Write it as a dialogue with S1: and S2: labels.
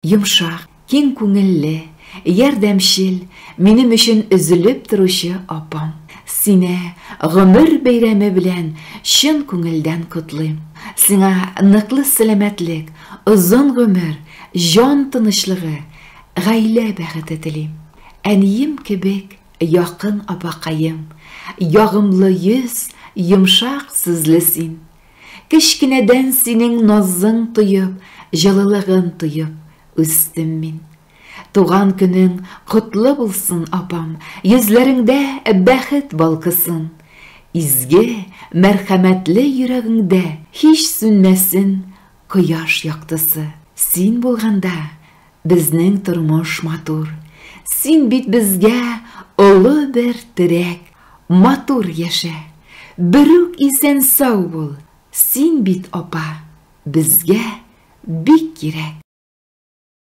S1: Йомшак, киң күңелле, ярдәмчел, минем өчен өзелеп торучы апам. Сине гомер бәйрәме белән чын күңелдән котлыйм. Сиңа ныклы сәламәтлек, озын гомер, җан тынычлыгы, гаилә бәхете телим. Әнием кебек якын апакаем, ягымлы йөз, йомшак сүзле син. Кечкенәдән синең назың тоеп, җылылыгын тоеп үстем мин. Туган көнең котлы булсын, апам, йөзләреңдә бәхет балкысын. Изге, мәрхәмәтле йөрәгеңдә һич сүнмәсен кояш яктысы. Син булганда безнең тормыш матур. Син бит безгә олы бер терәк. Матур яшә, берүк исән-сау бул, син бит, апа, безгә бик кирәк.